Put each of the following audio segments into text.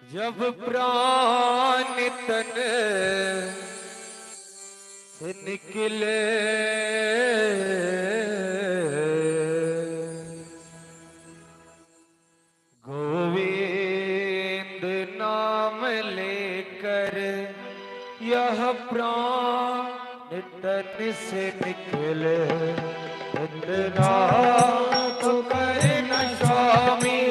जब प्राण तन से निकले, गोविंद नाम लेकर यह प्राण तन से निकले। इतना तो करना स्वामी,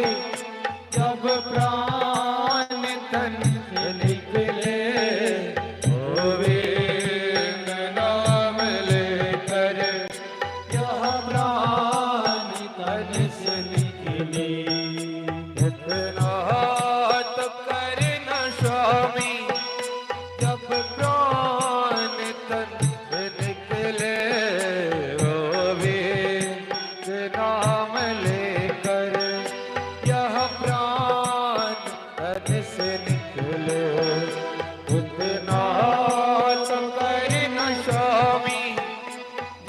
जब प्राण तन से निकले, गोविंद नाम लेकर यह प्राण तन से निकले। इतना तो करना स्वामी, जब प्राण तन से निकले, गोविंद नाम लेकर यह प्राण तन से निकले। इतना तो करना स्वामी,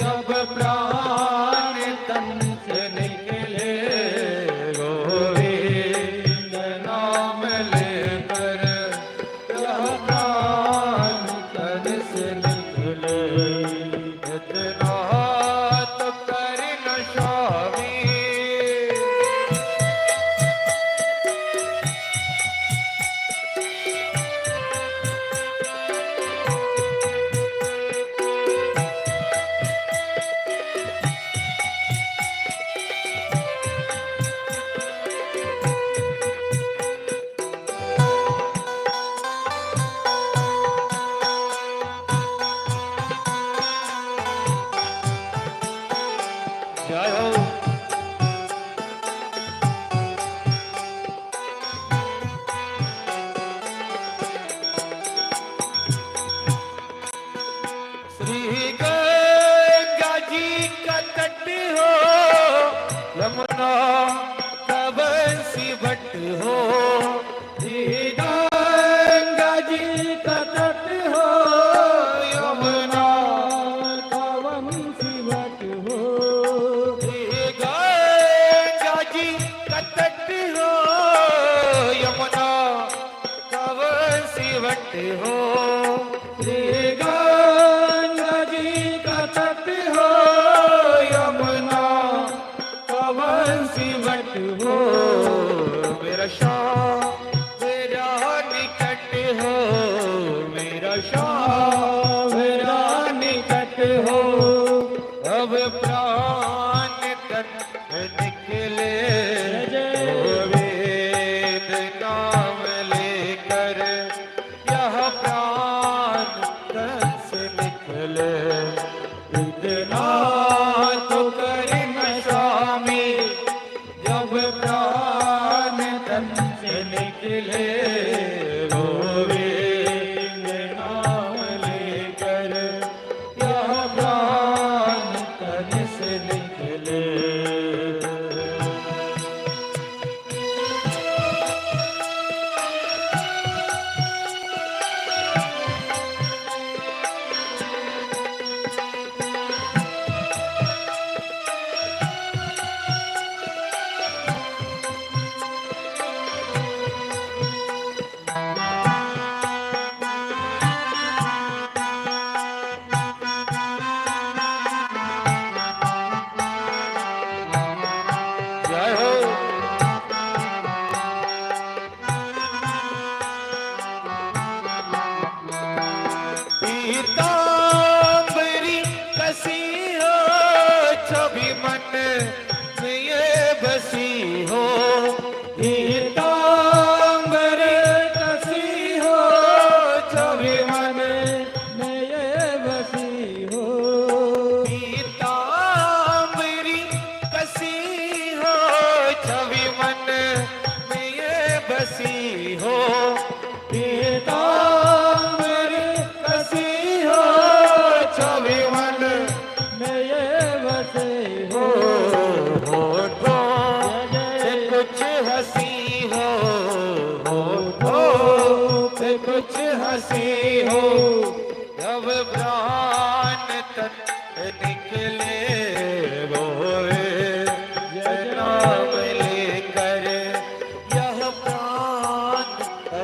जब प्राण तन से निकले, गोविंद नाम लेकर यह प्राण तन से निकले। इतना तो करना स्वामी। जय हो। श्री गंगा जी का तट हो, यमुना का बंसी भट्ट हो। श्री गंगा जी का तट हो, यमुना का बंसी भट्ट हो। श्री गंगा जी का तट हो, यमुना का बंसी भट्ट हो। श्री गंगा जी का तट हो, यमुना का बंसी भट्ट हो। मेरा श्याम मेरा निकट हो, मेरा श्याम मेरा निकट हो। अब प्राण तन निकले, गोविंद नाम लेकर यह प्राण तन से निकले। इतना तो करना स्वामी, जब प्राण तन से निकले, गोविंद नाम लेकर यह प्राण तन से निकले। जय हो। पीताम्बरी कसी हो, छवि मन में ये बसी हो। पीताम्बर कसी हो, छवि मन में ये बसी हो। पीताम्बरी कसी हो, छवि मन में ये बसी हो। पीताम्बर कसी हो, छवि मन में ये बसी हो। होठों से कुछ हंसी हो, होठों से कुछ हंसी हो। जब प्राण तन निकले, गोविंद नाम लेकर यह प्राण तन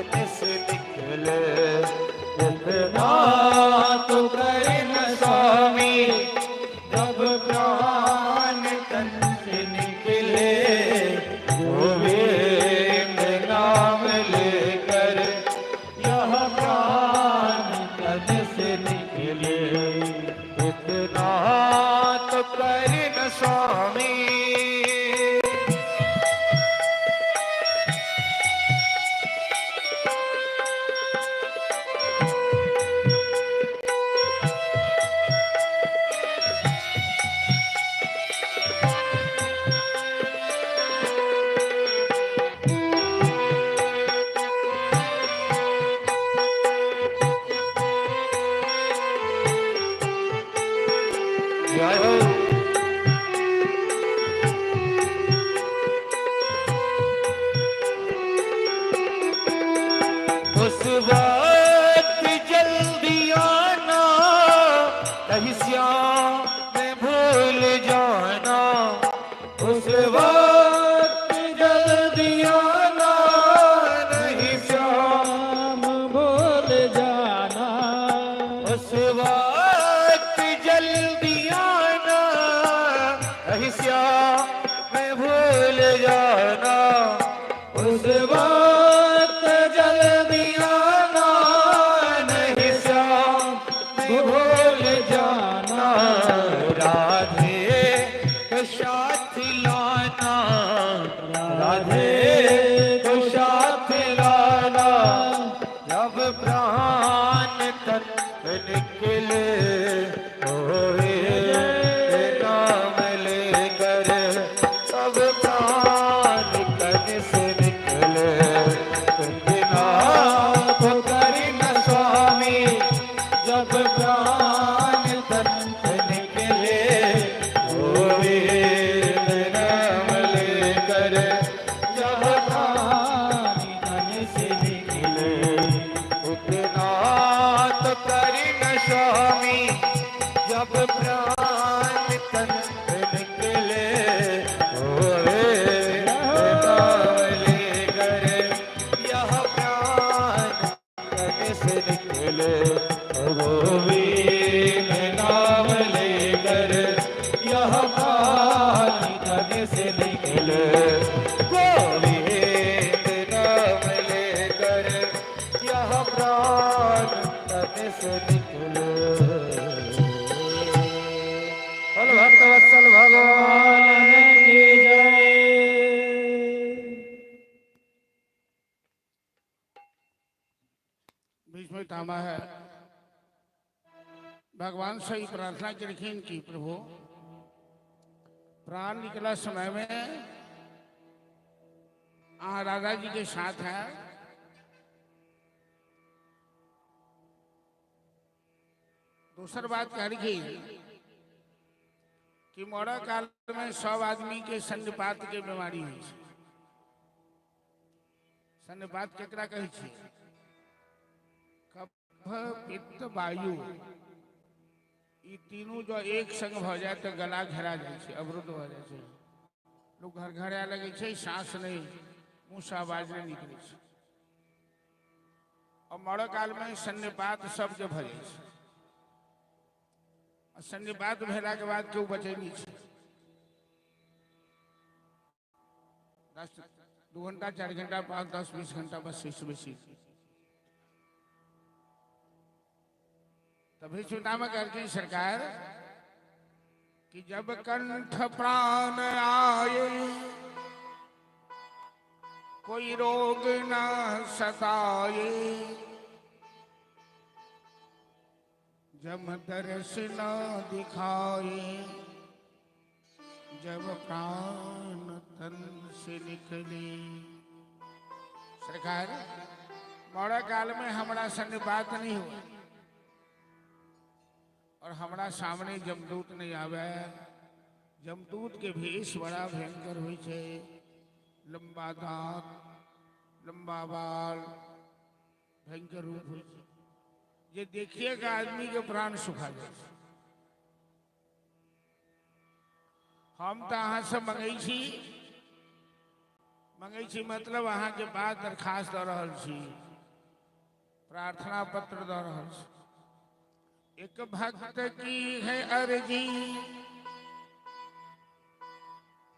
उस वक्त जल्दी आना, नहीं श्याम में भूल जाना। उस वक्त जल्दी आना, नहीं श्याम राम भूल जाना। उस वक्त जल्दी आना, नहीं श्याम में भूल जाना। उस वक्त जल्दी आना, नहीं श्याम में भूल जाना। राधे को साथ लाना, राधे को साथ लाना, जब प्राण तन निकले गोविंद नाम लेकर, तब प्राण तन से निकले। इतना तो करना स्वामी, जब प्राण तन से निकले गोविंद नाम लेकर, जब प्राण तन से निकले। इतना तो करना स्वामी, जब प्राण तन से निकले गोविंद नाम लेकर, यह प्राण तन से निकले गोविंद नाम लेकर, यह प्राण तन से निकले गोविंद नाम लेकर, यह प्राण तन से निकले। बोल भक्त वत्सल भगवान की जय। बीच में तांबा है। भगवान से ही प्रार्थना करखिन कि प्रभु, प्राण निकला समय में आ राधा जी के साथ है। दूसर बात कहलखिन कि मरऽ काल में सब आदमी के सन्निपात के बीमारी होइ छै। सन्निपात केकरा कहै छै? कफ, पित्त, वायु, ई तीनू जो एक संग भऽ जाय तऽ गला घेरा जाइ छै, अवरुद्ध भऽ जाइ छै। लोक घर घराए लगै छै, साँस नहि, मुँहसँ आवाज नहि निकलै छै। और मरऽ कालमे सन्निपात सबके भऽ जाइ छै आ सन्निपात भेलाके बाद केओ बचै नहि छै। 10 2 घंटा, 4 घंटा, 5 10 20 घंटा, बस इससे बेसी। तभी चुनाव करके सरकार कि जब कंठ प्राण आए, कोई रोग न सताए, जब दर्श न दिखाए, जब प्राण तन से निकले। सरकार, मरऽ काल में हमरा सन्निपात नहीं हुआ और हमरा सामने जमदूत नहीं आवे। जमदूत के भेष बड़ा भयंकर होइ छै, लंबा दांत, लंबा बाल, भयंकर रूप होइ छै, जे देखिएगा आदमी के प्राण सुखा जाइ छै। हम तऽ अहाँ से मंगै छी, मंगै छी मतलब अहाँके बात दरखास्त दऽ रहल छी, प्रार्थना पत्र दऽ रहल छी। एक भक्त की है अर्जी,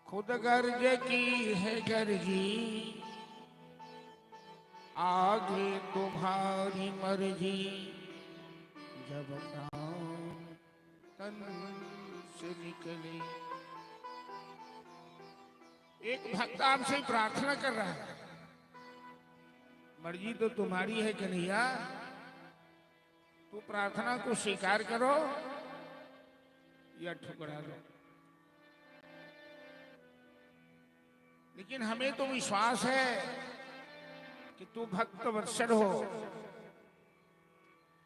खुद गर्ज की है गर्जी, आगे तुम्हारी मर्जी, जब प्राण तन से निकले। एक भक्त आपसे प्रार्थना कर रहा है, मर्जी तो तुम्हारी है कन्हैया, तू प्रार्थना को स्वीकार करो या ठुकरा दो, लेकिन हमें तो विश्वास है कि तू भक्त वत्सल हो,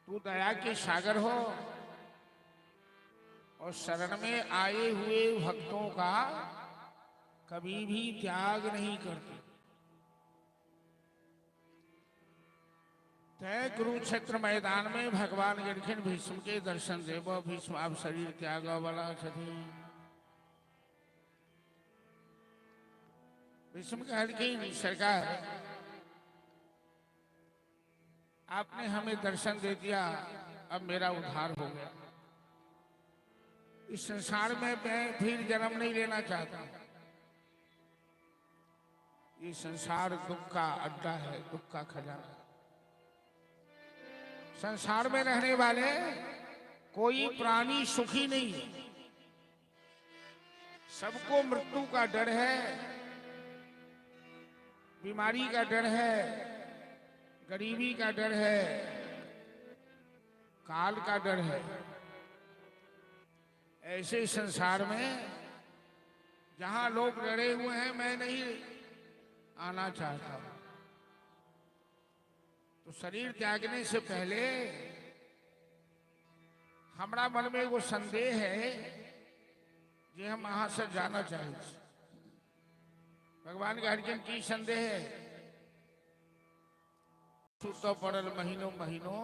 तू दया के सागर हो और शरण में आए हुए भक्तों का कभी भी त्याग नहीं करते। तैं कुरुक्षेत्र मैदान में भगवान गेलखिन भीष्म के दर्शन देब। भीष्म आब शरीर त्याग वाला छथिन। भीष्म कहलखिन, सरकार आपने हमें दर्शन दे दिया, अब मेरा उद्धार हो गया। इस संसार में मैं फिर जन्म नहीं लेना चाहता। ये संसार दुख का अड्डा है, दुख का खजाना। संसार में रहने वाले कोई प्राणी सुखी नहीं है। सबको मृत्यु का डर है, बीमारी का डर है, गरीबी का डर है, काल का डर है। ऐसे संसार में जहां लोग डरे हुए हैं, मैं नहीं आना चाहता। तो शरीर त्यागने से पहले हमरा मन में एगो संदेह है जे हम अहाँ से जाना चाहै छी। भगवान कहलखिन, की संदेह है? सुतऽ पड़ल महीनो महीनो,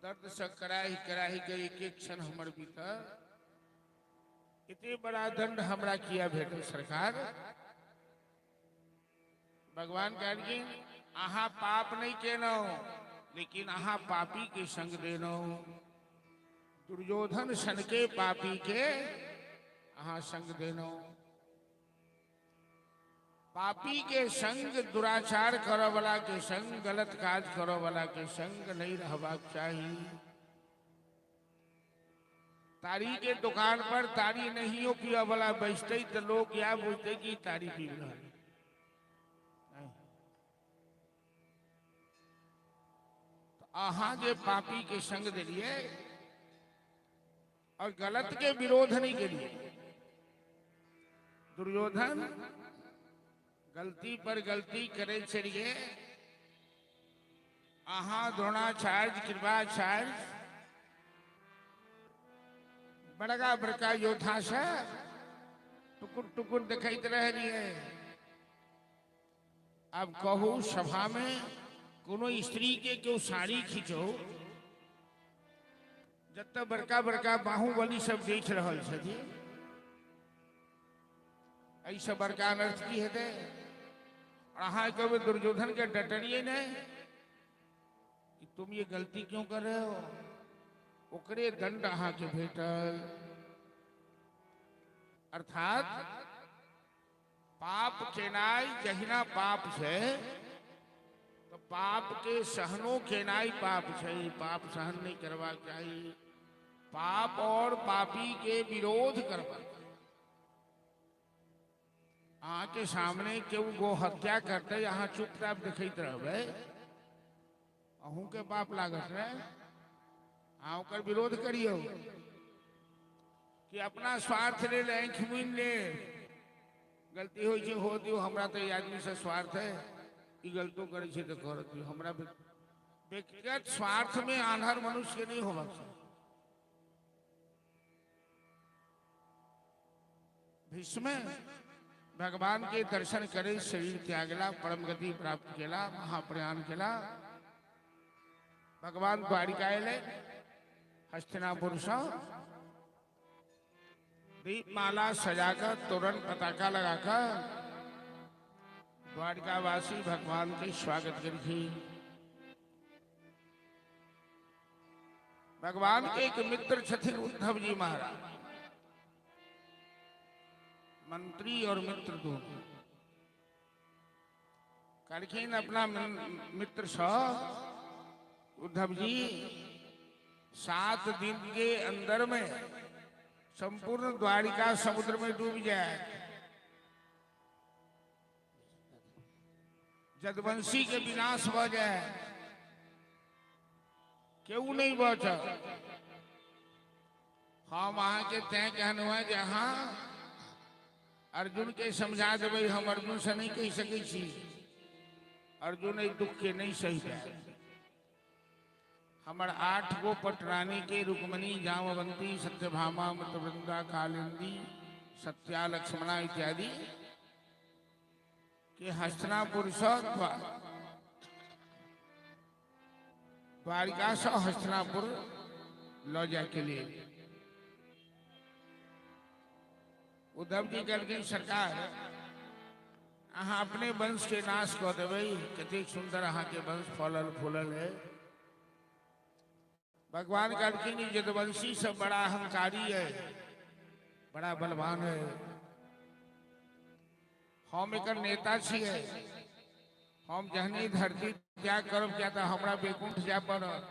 दर्द से कराही कराही के एक एक क्षण हमर बीतल। एते बड़ा दंड हमरा किया भेटल सरकार? भगवान कहलखिन, अहाँ पाप नहीं केलहुँ, लेकिन अहाँ पापी के संग देलहुँ। दुर्योधन सन के पापी के अहाँ संग देलहुँ। पापी के संग, दुराचार करऽ वाला के संग, गलत काज करऽ वाला के संग नहीं रहबाक चाही। तारी के दुकान पर तारी नहियो पियऽ वाला बैसतै तऽ लोग इएह बुझतै कि तारी पी रहल है। अहाँ जे पापी के संग देलियै और गलत के विरोध नहीं केलियै। दुर्योधन गलती पर गलती करै छलियै, अहाँ द्रोणाचार्य, कृपाचार्य, बड़का बड़का योद्धा से टुकुर टुकुर देखैत रहलियै। आब कहू, सभा में कोनो स्त्री के केओ साड़ी खींचो, जतऽ बड़का बड़का बाहुबली सब देख रहल छथिन, एहिसँ बड़का अनर्थ की हेतै? और अहाँ कहबै दुर्योधन के डटलियै नहि कि तुम ये गलती क्यों कर रहे हो? ओकरे दंड अहाँके भेटल। अर्थात पाप केनाइ जहिना पाप छै, तऽ पाप के सहनो केनाइ पाप छै। पाप सहन नहि करबाक चाही, पाप और पापी के विरोध करबाक चाही। अहाँके सामने केओ गो हत्या करतै, अहाँ चुपचाप देखैत रहबै, अहूँके पाप लागत रे। अहाँ ओकर विरोध करियौ कि अपना स्वार्थ लेल आँखि मुनि ले। गलती होइ छै, हो दियौ, हमरा तऽ ई आदमीसँ स्वार्थ है, ई गलतो करै छै तऽ कर दियौ। हमरा व्यक्तिगत स्वार्थमे आन्हर मनुष्यके नहि होबाक चाही। भीष्म भगवान के दर्शन करे शरीर त्यागला, परम गति प्राप्त केला, महाप्रयाण केला। भगवान द्वारिका एलै हस्तिनापुर सँ, दीपमाला सजाकर, तोरण पताका लगाकर द्वारिकावासी भगवान के स्वागत केलखिन। भगवान के एक मित्र छथिन उद्धव जी महाराज, मंत्री और मित्र दोनों। कहलखिन अपना मित्र सँ, उद्धव जी, 7 दिन के अंदर में संपूर्ण द्वारिका समुद्र में डूब जाए, यदुवंशी के विनाश भ जाए, केहू नहीं बचत। हम अहाँके तैं कहलहुँ हेँ जे अहाँ अर्जुन के समझा देबै। हम अर्जुन से नहीं कहि सकै छी, अर्जुन एहि दुख के नहीं सहि पायत। हमर 8 गो पटरानी के, रुक्मणी, जामवंती, सत्यभामा, मित्रवृंदा, कालिंदी, सत्या, लक्ष्मणा इत्यादि के हस्तिनापुर सँ द्वारिकासँ हस्तिनापुर लऽ जायके लेल। उद्धव जी कहलखिन, सरकार, अहाँ अपने वंश के नाश कऽ देबै। कतेक सुन्दर अहाँके वंश फलल फूलल है। भगवान कहलखिन, ई यदुवंशी सब बड़ा अहंकारी है, बड़ा बलवान है। हम एकर नेता छियै। हम जहने धरती त्याग करब, किया तऽ हमरा वैकुंठ जाय पड़त।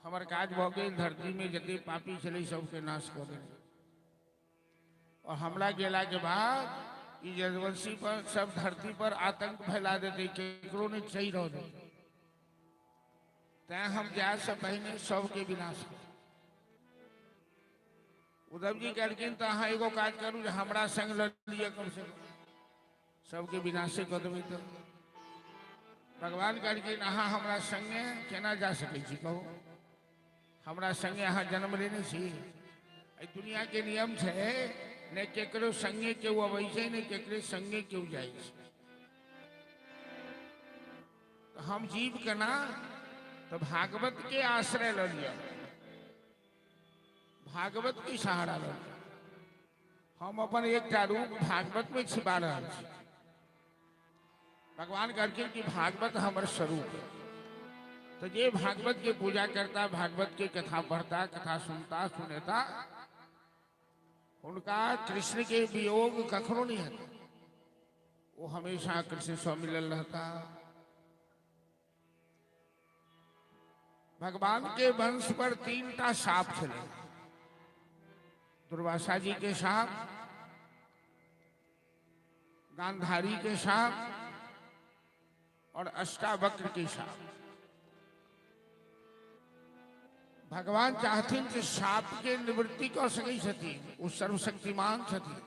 हमर काज भऽ गेल। धरतीमे जते पापी छलै, सबके नाश कऽ देलियै और हमरा गेलाके बाद ई यदुवंशी पर सब धरती पर आतंक फैला देतै, केकरो नहि सही रह देतै। तैं हम जाय से पहिने सबके विनाश करब। उद्धव जी कहलखिन, तऽ अहाँ एगो काज करू जे हमरा संग लऽ लिअ कम से कम, सबके विनाशे कऽ देबै तऽ। भगवान कहलखिन, अहाँ हमरा संगे केना जा सकै छी? कहू, हमरा संगे अहाँ जन्म लेने छी? एहि दुनिया के नियम छै, ने केकरो संगे केओ अबै छै, ने केकरे संगे केओ जाइ छै। तऽ हम जीव केना? तऽ भागवत के आश्रय लऽ लिअ, भागवत के सहारा लऽ लिअ। हम अपन एकटा रूप भागवत में छिपा रहल छी। भगवान कहलखिन कि भागवत हमर स्वरूप है। तो जे भागवत के पूजा करता, भागवत के कथा पढ़ता, कथा सुनता, सुनेता, हुनका कृष्ण के वियोग कखनो नहीं हेतै। वो हमेशा कृष्ण से मिलल रहता। भगवान के वंश पर तीन टा साप छलै, दुर्वासा जी के साप, गांधारी के साप और अष्टावक्र के साप। भगवान चाहथिन कि साप के निवृत्ति कऽ सकै छथिन, ओ सर्वशक्तिमान छथिन।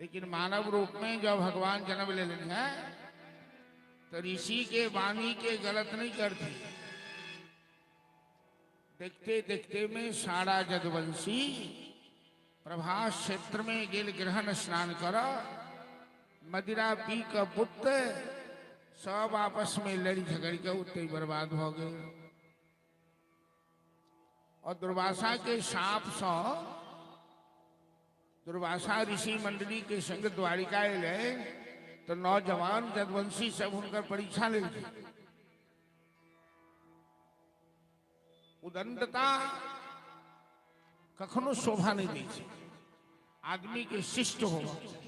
लेकिन मानव रूप में जब भगवान जन्म ले लेने हैं, तो ऋषि के वाणी के गलत नहीं करती। देखते देखते में सारा जदुवंशी प्रभास क्षेत्र में गेल ग्रहण स्नान कर, मदिरा पी क बुत सब आपस में लड़ी झगड़ के उते बर्बाद हो गए। और दुर्वासा के साप सँ दुर्वासा ऋषि मंडली के संग द्वारिका एलै, तो नौजवान जदवंशी सब हुनकर परीक्षा लेलखिन। उदंडता कखनो शोभा नहीं दै छै। आदमी के शिष्ट होबक चाही,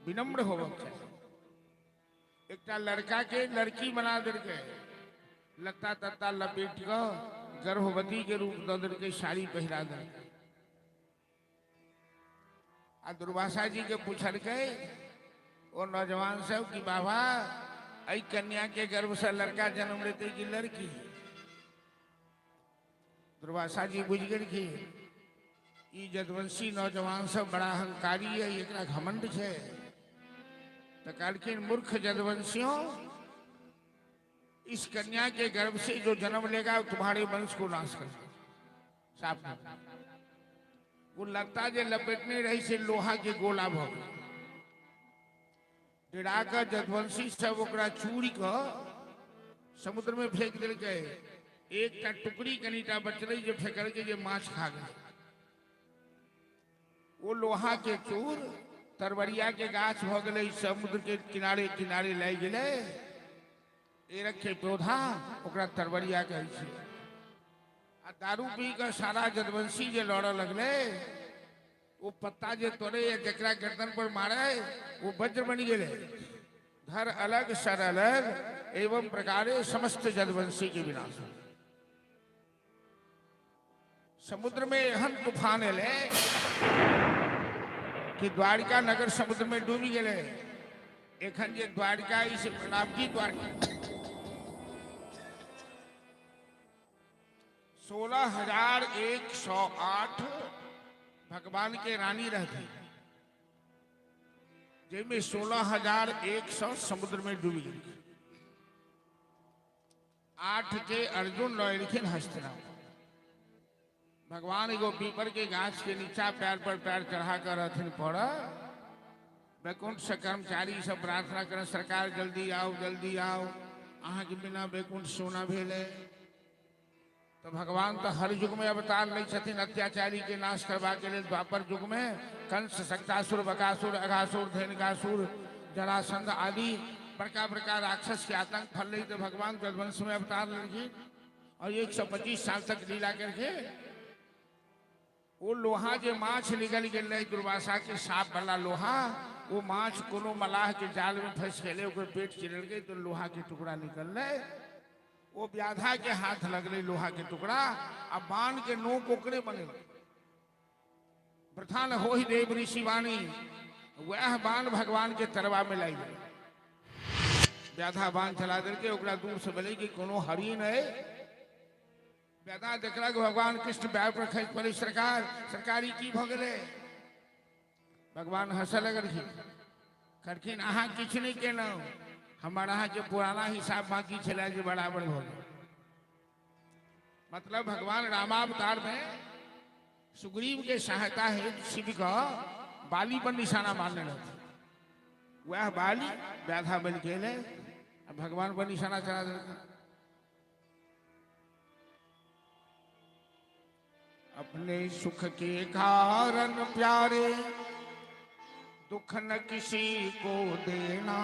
विनम्र होबक चाही। एकटा लड़का के लड़की बना देलकै, लत्ता तत्ता लपेट कऽ गर्भवती के रूप दऽ देलकै, साड़ी पहिरा देलकै आ दुर्वासा जी के पूछलकै ओ नौजवान सब कि बाबा, एहि कन्या के गर्भ से लड़का जन्म लेतै कि लड़की? दुर्वासा जी बुझि गेलखिन, ई जदवंशी नौजवान सब बड़ा अहंकारी है, एकरा घमंड छै। तऽ कहलखिन, मूर्ख जदवंशियों, इस कन्या के गर्भ से जो जन्म लेगा, वो तुम्हारे वंश को नाश कर देगा। साफ वो लत्ता जे लपेटने रही से लोहा के गोला भऽ गेल। डरा कऽ जदवंशी सब ओकरा चूरि कऽ समुद्र में फेंक देलकै। एकटा टुकड़ी कनिटा बचलै, जे फेकलकै, जे माछ खा गेलै। ओ लोहा के चूर तरवरिया के गाछ भऽ गेलै, समुद्र के किनारे किनारे लागि गेलै। एरक के पौधा, ओकरा तरवरिया कहै छै। आ दारू पी कऽ सारा जदवंशी जे लड़ऽ लगलै, ओ पत्ता जे तोड़े या जकरा गर्दन पर मारे, ओ वज्र बनि गेलै। धर अलग, सर अलग, एवं प्रकारे समस्त जदवंशी के विनाश हो। समुद्र में एहन तूफान एलै कि द्वारिका नगर समुद्र में डूबि गेलै। एखन जे द्वारिका ई से नामकी द्वारिका, 16,108 भगवान के रानी रहती, जाहिमे 16,100 समुद्र में डूबि गेलखिन। आठ के अर्जुन लऽ एलखिन हस्तिनापुर। भगवान एगो पीपर के गाछ के नीचा पैर पर पैर चढ़ा कर रहथिन पड़। वैकुंठ से कर्मचारी सब प्रार्थना करें, सरकार, जल्दी आओ, जल्दी आओ। अहाँके बिना वैकुंठ सोना भेलै। तऽ भगवान तऽ हर युग में अवतार लै छथिन अत्याचारी के नाश करबाक लेल। द्वापर युग में कंस, शक्तासुर, बकासुर, अघासुर, धेनुकासुर, जरासंध आदि बड़का बड़का राक्षस के आतंक फैललै, तऽ भगवान यदुवंश में अवतार लेलखिन और 125 साल तक लीला करके ओ लोहा जे माछ निकलि गेल रहै दुर्वासा के साप वाला लोहा, ओ माछ कोनो मलाह के जाल में फंसि गेलै, ओकर पेट चिरलकै तऽ लोहा के टुकड़ा निकललै। ओ व्याधा के हाथ लगलै लोहा के टुकड़ा आ बाण के नोक ओकरे बनेलकै। प्रधान हो ही देव ऋषि वाणी, वएह बाण भगवान के तरवा में लागि गेलै। व्याधा बाण चला देलकै, ओकरा दूर से भेलै कि कोनो हरिण है। व्याधा देखलक भगवान कृष्ण बैर पर खसि पड़ै, सरकार सरकारी की भऽ गेलै? भगवान हंसऽ लगलखिन, कहलखिन अहाँ किछु नहि केलहुँ, हमर अहाँके पुराना हिसाब बाकी छलै जे बराबर भऽ गेल। मतलब भगवान रामावतार में सुग्रीव के सहायता हेतु शिव के बाली पर निशाना मारने रहथिन, वएह बाली व्याधा बनि के एलै आ भगवान पर निशाना चला देलखिन। अपने सुख के कारण प्यारे दुख न किसी को देना,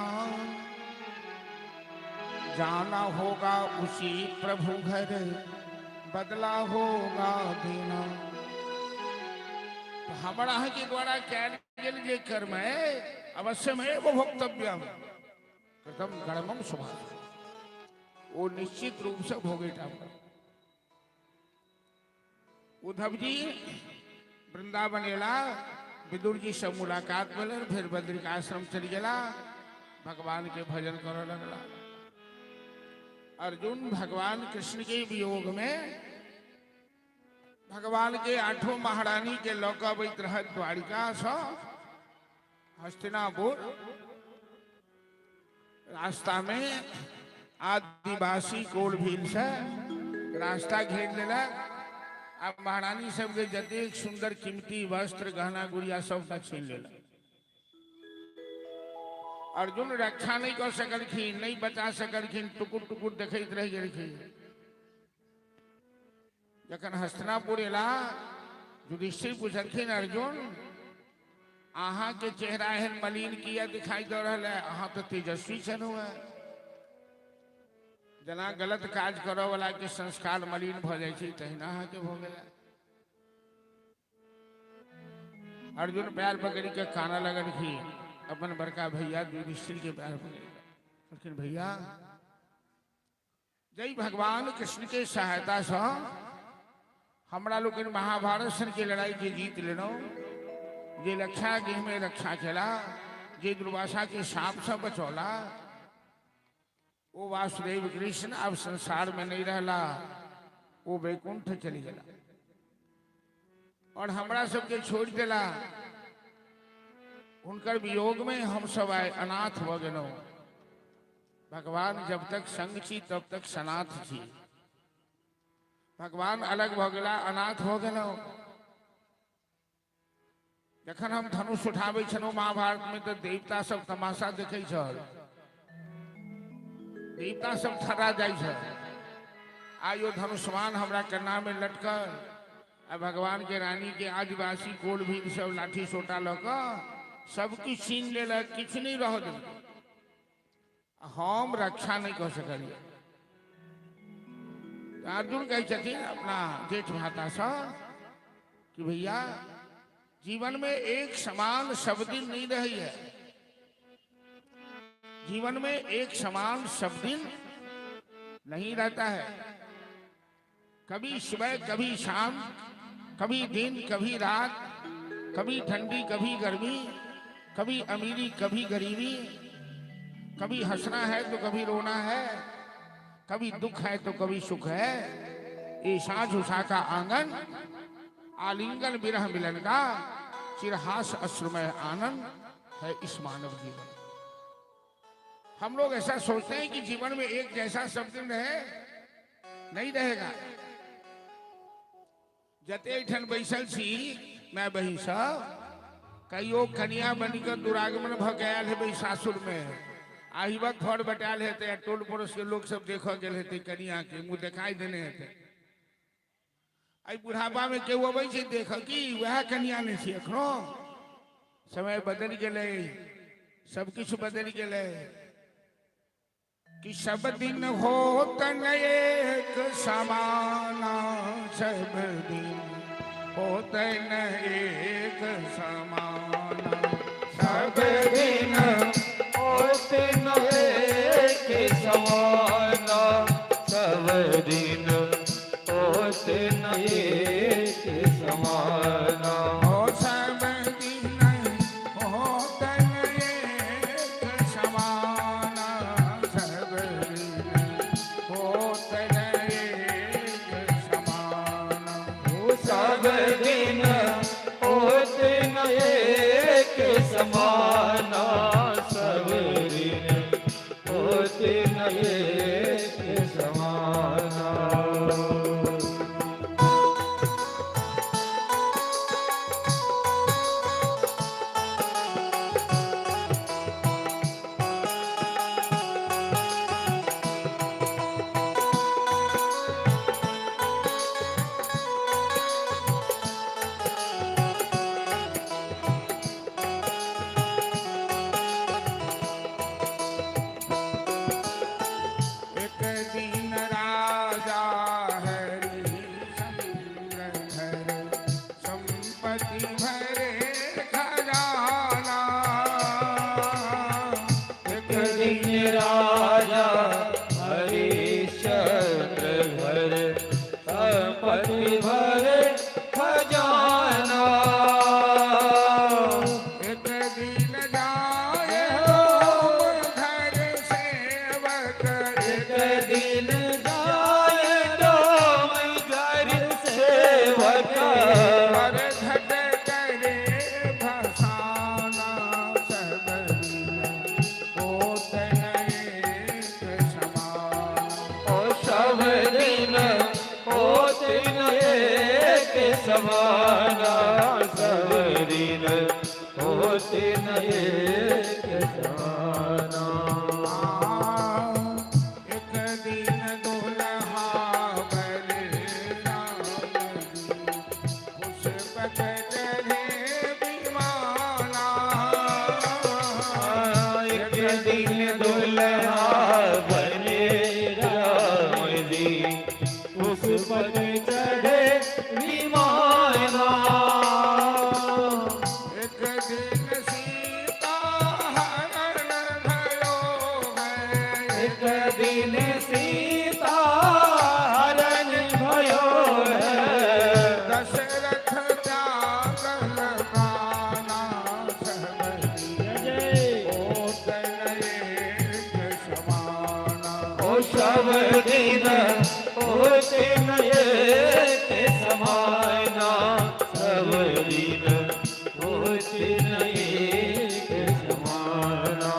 जाना होगा उसी प्रभु घर बदला होगा देना। तो हमर अहाँके द्वारा कयल गेल जे कर्म है अवश्यमेव भोक्तव्यम कृतम कर्मम शुभा, ओ निश्चित रूप से भोगेटा। उद्धव जी वृंदावन एला, विदुर जी से मुलाकात भेलनि, फिर बद्रिकाश्रम चलि गेला, भगवान के भजन करऽ लगला। अर्जुन भगवान कृष्ण के वियोग में भगवान के आठों महारानी के लऽ कऽ अबैत रहत द्वारिका सँ हस्तिनापुर। रास्ता में आदिवासी कोल भील से रास्ता घेर लेलक आ महारानी सबके जतेक सुंदर कीमती वस्त्र गहना गुड़िया सबटा छीन लेलक। अर्जुन रक्षा नहीं कर सकलखिन, नहीं बचा सकलखिन, टुकुर टुकुर देखैत रहि गेलखिन। जखन हस्तिनापुर एला, युधिष्ठिर पुछलखिन अर्जुन अहाँ के चेहरा एहन मलिन किया दिखाई दऽ रहल है, अहाँ तऽ तेजस्वी छलहुँ हेँ। जेना गलत काज करऽ वाला के संस्कार मलिन भऽ जाइ छै तहिना अहाँके भऽ गेल। अर्जुन पैर पकड़ि के कानऽ लगलखिन, अपन बड़का भैया युधिष्ठिर के पैर पकड़ि कऽ कहलखिन भैया जय भगवान कृष्ण के सहायता से हमरा लोकनि महाभारत सन के लड़ाई के जीत लेलहुँ, जे रक्षा गृह में रक्षा केला, जे दुर्वासा के साप से बचौला, ओ वासुदेव कृष्ण अब संसार में नहीं रहला, वो वैकुंठ चली गेला और हमरा सबके छोड़ देला। हुनकर वियोग में हम सब आए अनाथ भऽ गेलहुँ। भगवान जब तक संग छी तब तक सनाथ छी, भगवान अलग भऽ गेला, अनाथ भऽ गेलहुँ। जखन हम धनुष उठाबै छलहुँ महाभारत में तऽ देवता सब तमाशा देखै छल, देवता सब थर्रा जाइ छल। आइ ओ धनुष्मान हमरा कन्ना में लटकल आ भगवान के रानी के आदिवासी कोल भील सब लाठी सोटा लऽ कऽ सब किछु छीन लेलक, किछु नहि रहऽ देलक, हम रक्षा नहि कऽ सकलियै। अर्जुन कहै छथिन अपना जेठ भातासँ कि भैया जीवन में एक समान सब दिन नहीं रही है, जीवन में एक समान सब दिन नहीं रहता है, कभी सुबह कभी शाम, कभी दिन कभी रात, कभी ठंडी कभी गर्मी, कभी अमीरी कभी गरीबी, कभी हंसना है तो कभी रोना है, कभी दुख है तो कभी सुख है। ये साँझ उषा का आंगन, आलिंगन विरह मिलन का, चिरहास अश्रुमय आनंद है इस मानव जीवन। हम लोग ऐसा सोचते हैं कि जीवन में एक जैसा सब दिन रहे, नहीं रहेगा। जते ठन बैसल छी मैं बहिन सब, कहियो कनिया बनी के दुरागमन भ गया हेबै सासुर में, आहिबक घर बटायल हेतै आ टोल पड़ोस के लोक सब देखऽ गेल हेतै कनिया के मुँह देखाई देने हेतै। एहि बुढ़ापा में केओ अबै छै देखऽ की वएह कनिया नहि छै एखनो? समय बदलि गेलै, सबकिछु बदलि गेलै। कि सब दिन होत न एक समाना, सब दिन होत न एक समाना, सब दिन होत न एक समाना, सब दिन होत न एक समाना। हो सब दिन होत न एक समाना, सब दिन होत न एक समाना। सब दिन होत न एक समाना, सब दिन होत न एक समाना। एक दिन राजा हरिश्चंद्र घर संपत्ति भरे खजाना। एक दिन राजा हरिश्चंद्र घर संपत्ति भरे खजाना। एक दिन जाए राम घर सेवक, एक दिन जाए राम घर सेवक, पर घट करे भसाना, सब दिन होत न एक समान। ओ सब दिन होत न एक समाना, सब दिन होत न एक समाना। एक दिन दुल्हा बने राम जी, पुष्पक चढ़े विमाना। एक दिन दुल्हा बने राम जी, पुष्पक चढ़े विमाना। एक दिन सीता हरण भयो है, एक दिन सीता हरण भयो है, दशरथ त्यागल प्राणा, सब दिन जय होत न एक समाना। ओ सब दिन होत न एक समाना, सब दिन होत न एक समाना।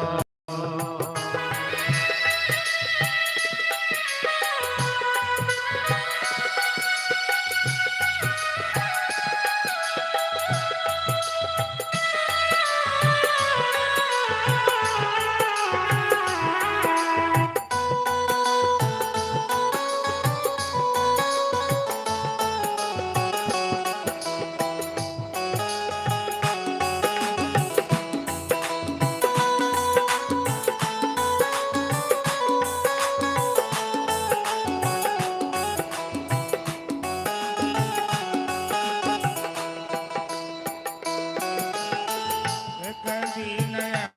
एक दिन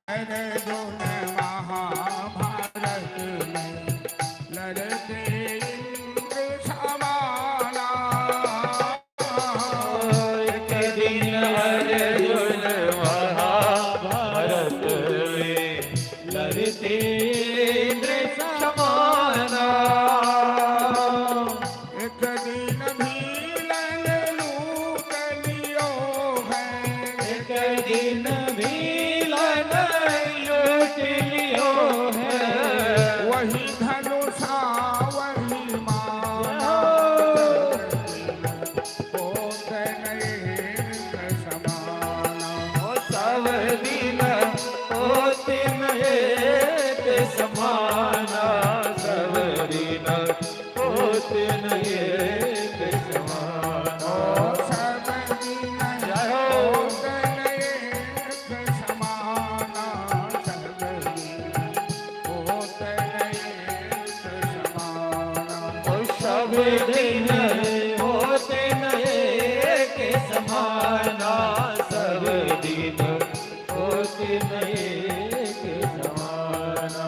अर्जुन महाभारत में लड़ते इंद्र समाना। एक दिन अर्जुन महाभारत में लड़ते इंद्र समाना। एक दिन भीलन लूट लियो है, एक दिन भीलन लूट लियो है, वही धनुषा वही माना, होत न एक समाना। ओ सब दिन होत न एक सब दिन होते न एक समाना, सब दिन होते न एक समाना।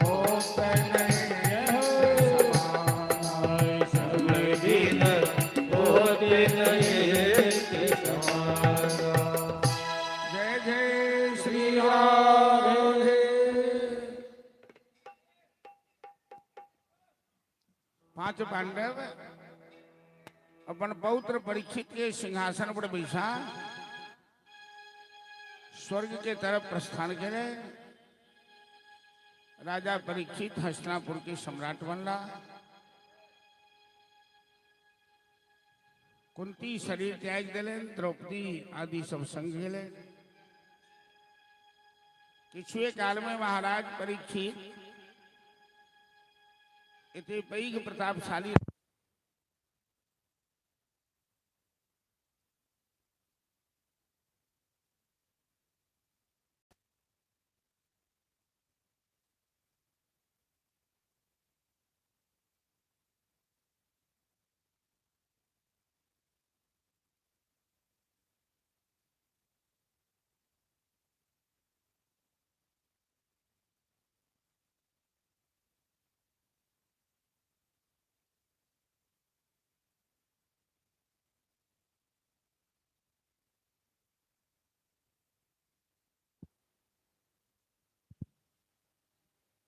होते नहीं समाना। सब दिन होते न एक समाना। जय जय श्री राधे। पांच पांडव अपन पौत्र परीक्षित के सिंहासन पर बैठा स्वर्ग के तरफ प्रस्थान करे। राजा परीक्षित हस्तिनापुर के सम्राट बनला। कुंती शरीर त्याग दिलेन, द्रौपदी आदि सब संग गेले। किछुए काल में महाराज परीक्षित एते पैघ प्रतापशाली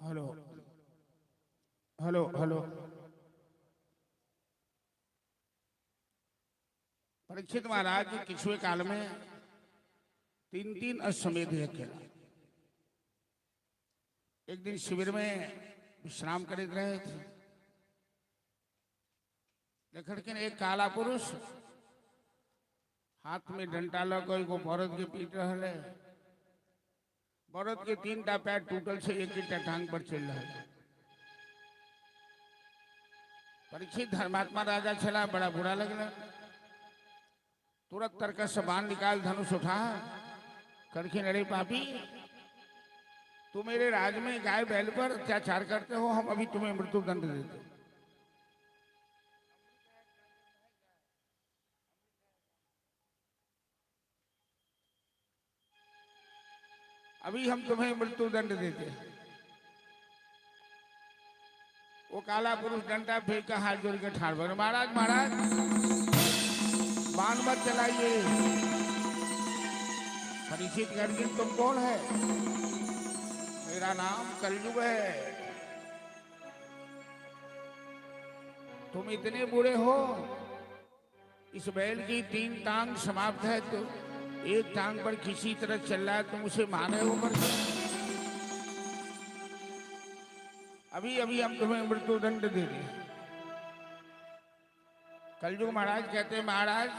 हेलो हेलो हेलो। परीक्षित महाराज किछुए काल में तीन तीन अश्वमेध यज्ञ केला। एक दिन शिविर में विश्राम करैत रहे थे, देखलखिन एक काला पुरुष हाथ में डंडा लऽ कऽ एगो बरद के पीट रहल है। बरद के तीन टा पैर टूटल छै, एक एकटा टांग पर चलि रहल है। परीक्षित धर्मात्मा राजा छला, बड़ा बुरा लगल। तुरंत तरकस से बाण निकाल धनुष उठा कहलखिन, अरे पापी, तू मेरे राज में गाय बैल पर अत्याचार करते हो, हम अभी तुम्हें मृत्यु दंड देते। अभी हम तुम्हें मृत्यु दंड देते हैं। वो काला पुरुष डंडा फेंक कर हाथ जोड़ के ठाड़ भर, महाराज महाराज बाण मत चलाइए। परीक्षित करके, तुम कौन है? मेरा नाम कलयुग है। तुम इतने बुरे हो, इस बैल की तीन टांग समाप्त है, तो एक टांग पर किसी तरह चल रहा है, तुम उसे मारे हो पर अभी अभी हम तुम्हें मृत्यु दंड दे दें। कलयुग महाराज कहते हैं, महाराज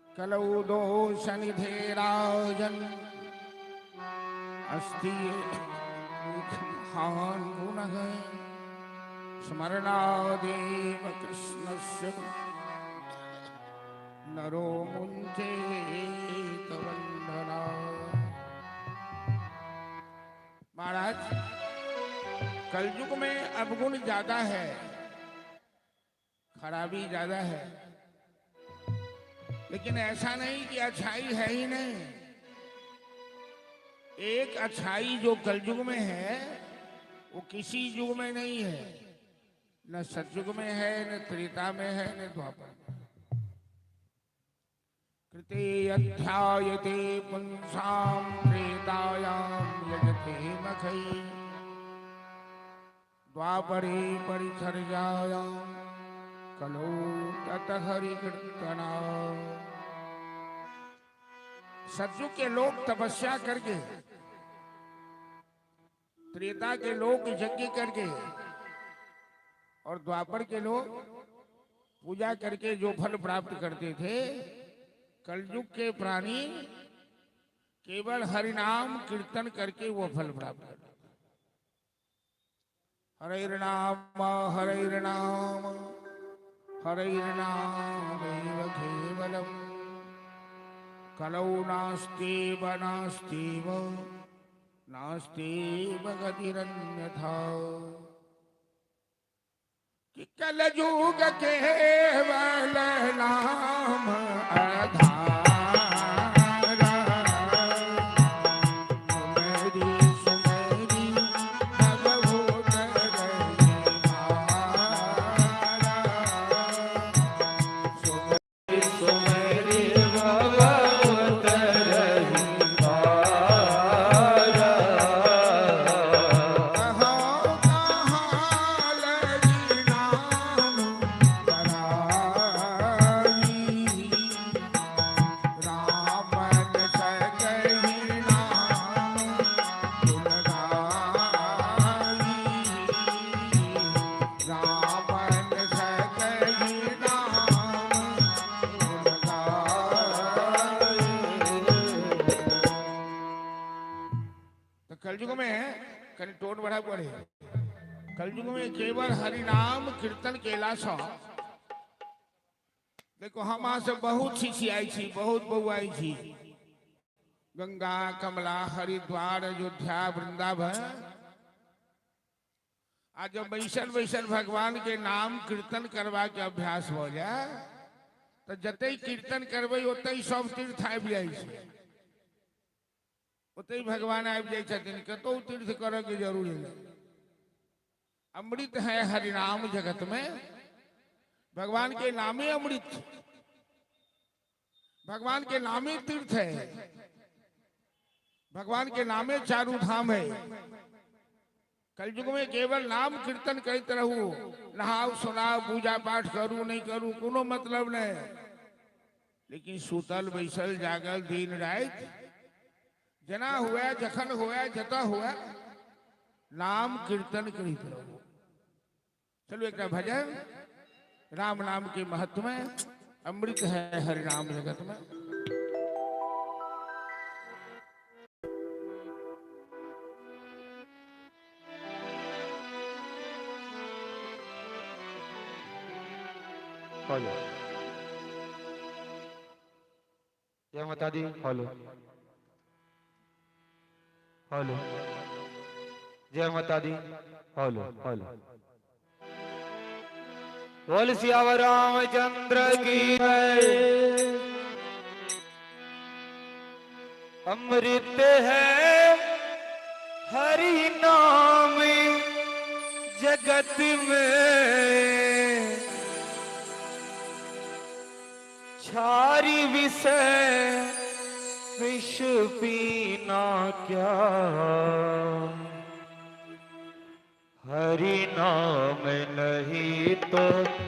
कलौ दोष निधे राजन अस्ति महान गुणः स्मरणादेव कृष्णस्य नरो मुञ्चेत बन्धना। महाराज कलयुग में अवगुण ज्यादा है, खराबी ज्यादा है, लेकिन ऐसा नहीं कि अच्छाई है ही नहीं। एक अच्छाई जो कलयुग में है वो किसी युग में नहीं है, न सतयुग में है, न त्रेता में है, न द्वापर में। कृते अध्यायते पुंसां त्रेतायां यजते मखै द्वापरे परिचर्यायां कलौ तत हरिकीर्तना। सतयुग के लोग तपस्या करके, त्रेता के लोग यज्ञ करके और द्वापर के लोग पूजा करके जो फल प्राप्त करते थे, कलयुग के प्राणी केवल हरिनाम कीर्तन करके वो फल प्राप्त करते थे। हरे नाम हरे नाम हरे नाम केवलम कलौ नास्तीव नास्तीव नास्तीव गतिरन्यथा। कि कलयुग केवल नाम आधारा। सुमेरी सुमेरी भगवत रही। सुमेरी भगवत रही पारा। कहो कहाँ लगी नाम कराई, रामन सकहि नाम गुण गाई, रामन सकहि नाम गुण गाई। तो कलयुग में कनि टोन बढ़ा पड़े। कलयुग में केवल हरि नाम कीर्तन केला सँ देखो, हम अहाँ सब बहुत छिछियाई छी, बहुत बौआई छी। गंगा, कमला, हरिद्वार, अयोध्या, वृंदावन, आ जब वैसन वैसन भगवान के नाम कीर्तन करवा के अभ्यास हो जाए तो जते कीर्तन करबै ओते सब तीर्थ आबि जाइ छै, ओते भगवान आबि जाइ छथिन। कतहु तीर्थ करऽ के जरूरी नहि। अमृत है हरिनाम जगत में। भगवान के नामे अमृत, भगवान के नामे तीर्थ है, भगवान के नामे चारू धाम है। कलयुग में केवल नाम कीर्तन करते रहू, नहाओ सुनाओ, पूजा पाठ करू नहीं करू, कोनो मतलब नहीं, लेकिन सुतल बैसल जागल दिन राति जेना हुए, जखन हुए, जतऽ हुए, नाम कीर्तन करैत रहू। चलू, एक भजन राम नाम के महत्व में, अमृत है हरि नाम जगत में। हेलो, जय माता दी। हेलो हेलो, जय माता दी। हेलो हेलो, बोल सियावर रामचंद्र की जय। अमृत है हरि नाम जगत में, चारि विषय विष पीना क्या, हरि नाम नहीं तो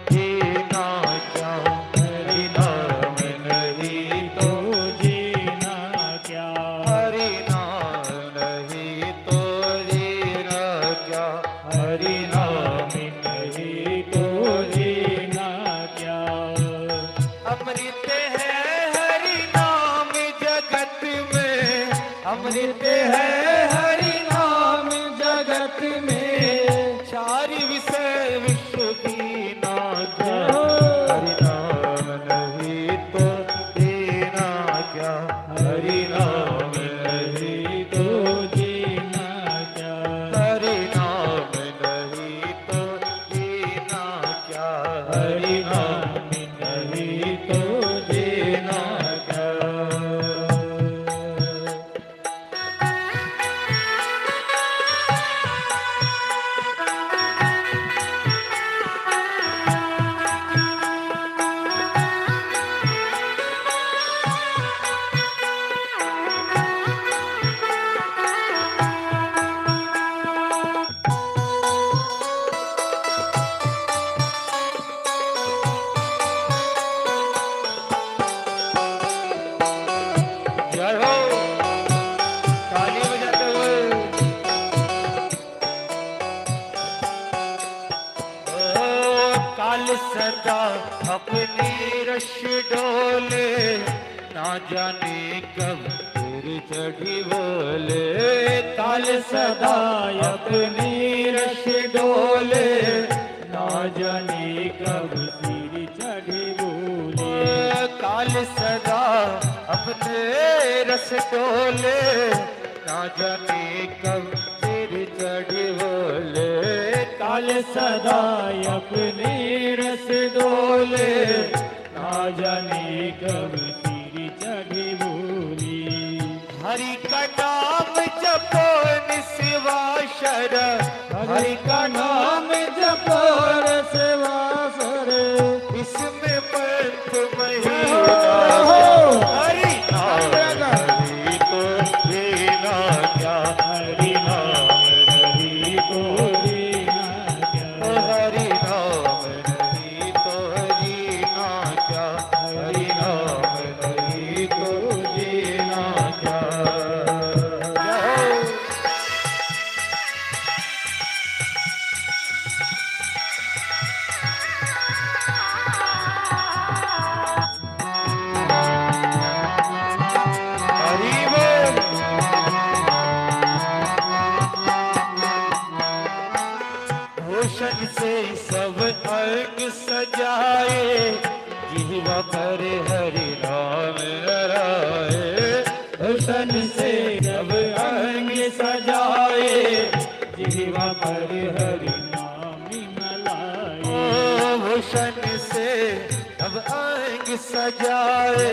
जीना क्या, हरि नाम नहीं तो जीना क्या, हरि नाम नहीं तो जीना क्या, हरि नाम नहीं तो जीना क्या। अमृत है हरि नाम जगत में, अमृत है हरि नाम जगत में, चारि विषय विष पीना क्या, हरि नाम नहीं तो जीना क्या, हरि नाम नहीं तो जीना क्या, हरि नाम नहीं तो जीना क्या, हरि नाम नहीं तो जीना क्या। जय हो, ताली बजाते हुए। ओ काल सदा अपनी रस डोले, ना जाने कब तेरी चढ़ी बोले। काल सदा अपनी रस डोले, ना जाने कब सिर चढ़ी बोले। काल सदा अपने रस डोले, ना जाने कब तेरी चढ़ी बोले। काल तल सदा अपने रस डोले, ना जाने कब सिर चढ़ी बोली। हरि का नाम जपो निशिवासर, हरि का नाम जपो रसवासर, इसमें पंथ हो। महीना। हरि नाम नहीं तो जीना क्या, हरि नाम नहीं तो जीना क्या, हरि नाम नहीं तो जीना क्या, हरि नाम नहीं तो जीना क्या। जय हो। हरि बोल। भूषण से सब अंग सजाए, जीवा पर हरि नाम लहराए। भूषण से सब अंग सजाए, जीवा पर हरि नाम मलाए। ओ भूषण से सब अंग सजाए,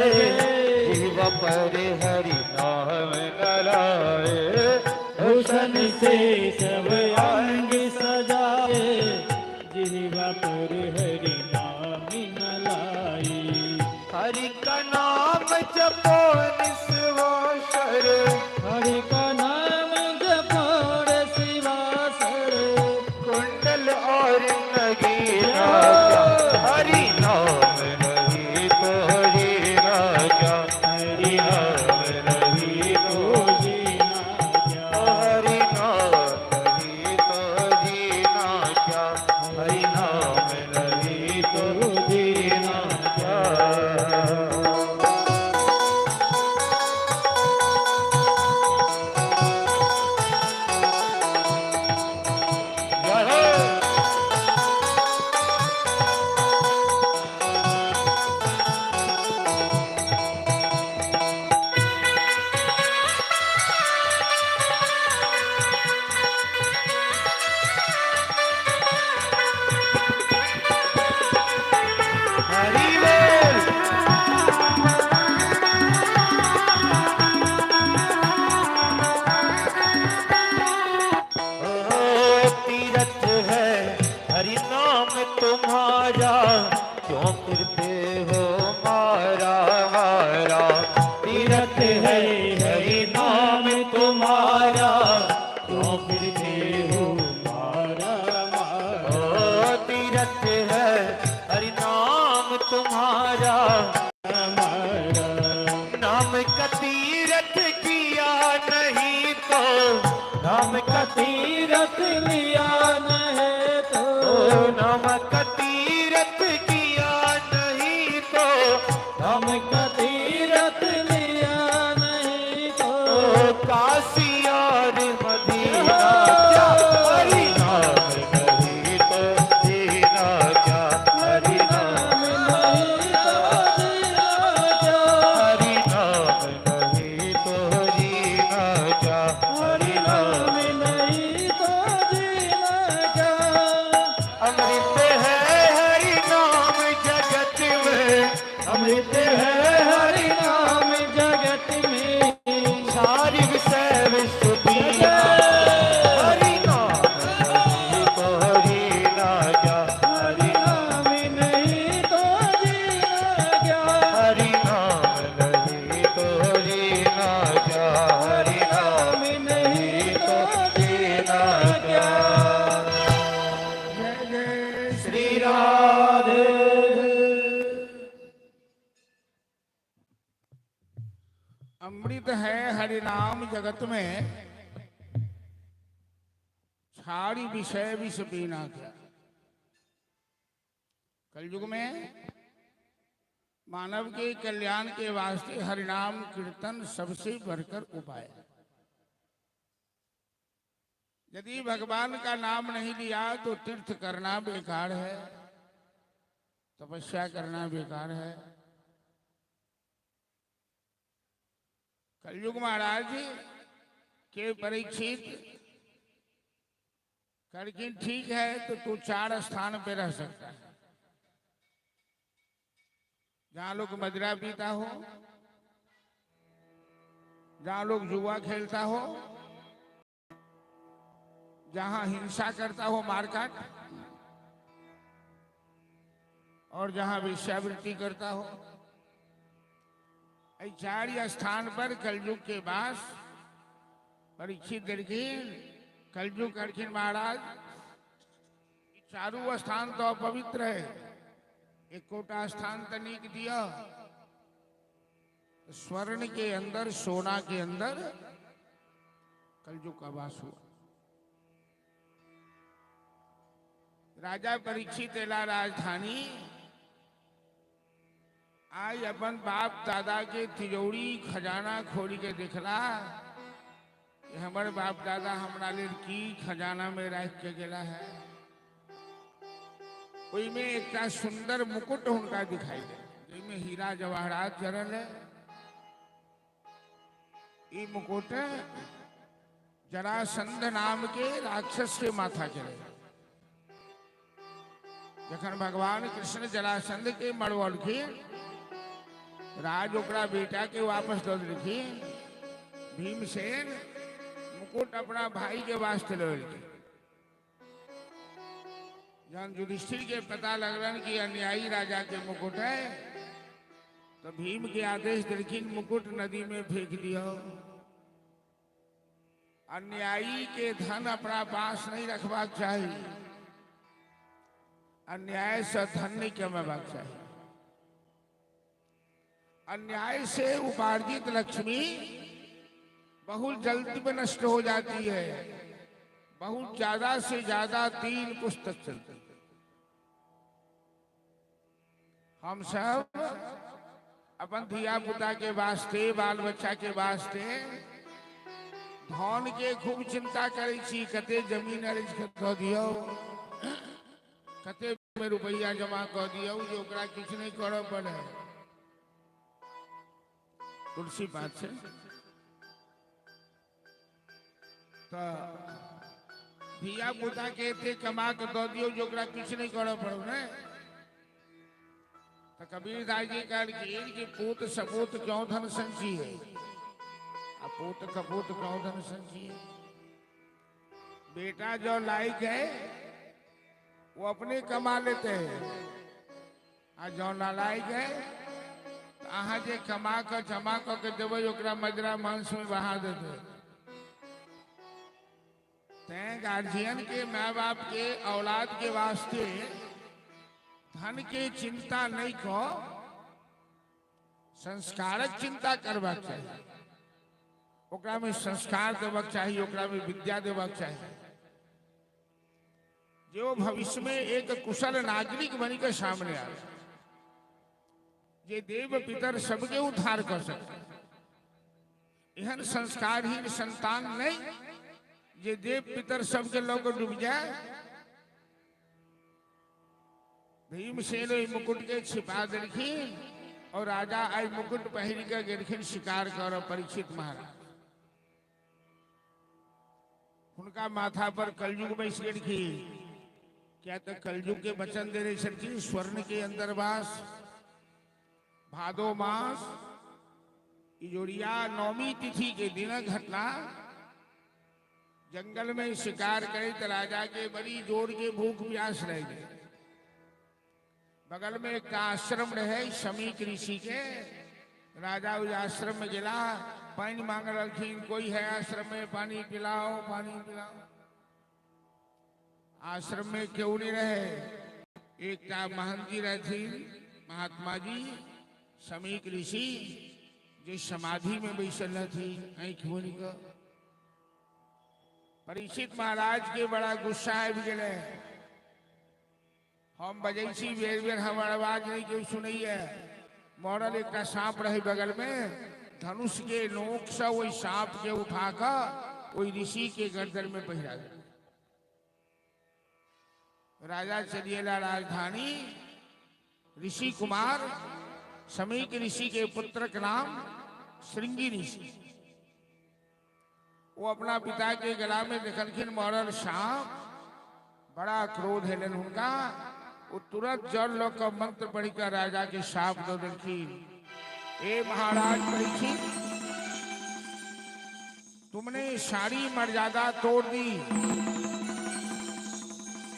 जीवा पर हरि नाम लहराए। भूषण से सब अंग सजाए, जीवा पर हरि नाम मलाए। हरि का नाम जपो निस्वासर, हरि का नाम जपो रे शिवासर, कुंडल और नगीना। हरि नाम नहीं तो जीना क्या, हरि नाम नहीं तो जीना क्या, हरि नाम नहीं तो जीना क्या, हरि नाम नहीं तो जीना क्या। जय हो। हरि बोल। ओ तीरथ है हरि नाम तुम्हारा, क्यों फिरते हो मारा मारा। तीरथ है हरि नाम तुम्हारा, क्यों फिरते हो मारा मारा। ओ तीरथ है हरि नाम तुम्हारा, मारा नाम का तीरथ किया नहीं तो, नाम का तीरथ लिया नहीं तो, ओ नाम का तीरथ किया नहीं तो, नाम का तीरथ लिया नहीं तो, ओ काशी और मदीना क्या, हरि नाम नहीं तो जीना क्या, हरि नाम नाम नहीं तो जीना क्या, हरि नाम नहीं तो जीना क्या, हरि नाम नहीं तो जीना क्या। अमृत है हरि नाम जगत में, अमृत है हरि नाम जगत में, सारी विषय विश्व पीना। हरि नाम नहीं तो जीना क्या, हरि नाम नहीं तो जीना क्या, हरि नाम नहीं तो जीना क्या, हरि नाम नाम नहीं तो जीना क्या। जय जय श्री राधे। अमृत है हरि नाम जगत में, छाड़ी विषय विष पीना क्या। कलयुग में मानव के कल्याण के वास्ते हरिनाम कीर्तन सबसे बढ़कर उपाय है। यदि भगवान का नाम नहीं लिया तो तीर्थ करना बेकार है, तपस्या करना बेकार है। कलयुग महाराज के परीक्षित कहलखिन ठीक है तो तू 4 स्थान पे रह सकता है, जहां लोग मदिरा पीता हो, जहां लोग जुआ खेलता हो, जहां हिंसा करता हो मारकाट, और जहां वेश्यावृत्ति करता हो। 4 स्थान पर कलयुग के वास परीक्षित देलखिन। कलयुग कहलखिन महाराज चारू स्थान तो अपवित्र है, एकोटा स्थान तो नीक दिया। स्वर्ण के अंदर, सोना के अंदर कलयुग का वास हुआ। राजा परीक्षित एला राजधानी, आज अपन बाप दादा के तिजोरी खजाना खोल के देखला कि हमर बाप दादा हमरा लेल की खजाना में राख के गेला है। ओहिमे एकटा सुंदर मुकुट हुनका दिखाई दे, जाहिमे हीरा जवाहरात जड़ल है। ई मुकुट जरासंध नाम के राक्षस के माथा के रहे। जखन भगवान कृष्ण जरासंध के मरवलखिन, राज ओकरा बेटा के वापस दऽ देलखिन। भीमसेन मुकुट अपना भाई के वास्ते लऽ एलखिन। जहन युधिष्ठिर के पता लगलन कि अन्यायी राजा के मुकुट है, तो भीम के आदेश देलखिन मुकुट नदी में फेंक दियो। अन्यायी के धन अपना पास नहीं रखबाक चाही, अन्याय से धन नहीं कमेबाक चाही। अन्याय से उपार्जित लक्ष्मी बहुत जल्दी में नष्ट हो जाती है, बहुत ज्यादा से ज्यादा 3 पुस्तक चलती है। हम सब अपन धिया पुता के वास्ते, बाल बच्चा के वास्ते धन के खूब चिंता करै छी, कते जमीन अरज के दऽ दियौ, कते में रुपैया जमा कऽ दियौ जे ओकरा किछु नहीं करऽ पड़े। तुलसी बात छै। तऽ धिया पुता के एते कमा के दऽ दियौ जे ओकरा किछु नहीं करऽ पड़ौ ने। तऽ कबीरदास जी कहलखिन कि पूत सपूत क्यों धन संची है, आ पूत कपूत क्यों धन संची है। बेटा जो लायक है वो अपने कमा लेते हैं, आ जो नालायक है तो अहाँ जे कमा कऽ जमा कऽ के देबै ओकरा मजरा मांस में बहा देते। तैं गार्जियन के माँ बाप के औलाद के वास्ते धन के चिंता नहीं कऽ संस्कारक चिंता करबाक चाही। ओकरा में संस्कार देबाक चाही, ओकरा में विद्या देबाक चाही, जो भविष्य में एक कुशल नागरिक बनी के सामने आवे, जे देव पितर सबके उद्धार कर सके। एहन संस्कारहीन संतान नहीं जे देव पितर सबके लऽ डूब जाए। भीमसेन ओहि मुकुट के छिपा देलखिन और राजा आई मुकुट पहिर के गेलखिन शिकार करऽ परीक्षित महाराज। हुनका माथा पर कलयुग बैस गेलखिन, क्या तो कलयुग के वचन देने छलखिन स्वर्ण के अंदर वास। भादो मास इजोरिया नवमी तिथि के दिन घटना, जंगल में शिकार करे तो राजा के बड़ी जोर के भूख प्यास रह गई। बगल में एक आश्रम रहे शमीक ऋषि के, राजा उस आश्रम में गेला, पानी मांग रखिन, कोई है आश्रम में पानी पिलाओ पानी पिलाओ। आश्रम में क्यों नहीं रहे, एक महंत जी रहथिन महात्मा जी शमीक ऋषि, जे समाधि में बैसल रहथिन आँखि खोलि कऽ। परीक्षित महाराज के बड़ा गुस्सा आबि गेलै, हम बजै छी बेर बेर हमर आवाज नहीं केओ सुनैया। मरल एकटा साँप रहे बगल में, धनुष के नोक से ओहि साँप के उठा कऽ ओहि ऋषि के गर्दन में पहिरा देलक। राजा चलि एला राजधानी। ऋषि कुमार शमीक ऋषि के पुत्र के नाम श्रृंगी ऋषि, वो अपना पिता के गला में देखलखिन मरल साँप, बड़ा क्रोध एलनि हुनका। ओ तुरंत जल लऽ कऽ मंत्र पढ़ि कऽ राजा के शाप दऽ देलखिन। हे महाराज परीक्षित, तुमने सारी मर्यादा तोड़ दी।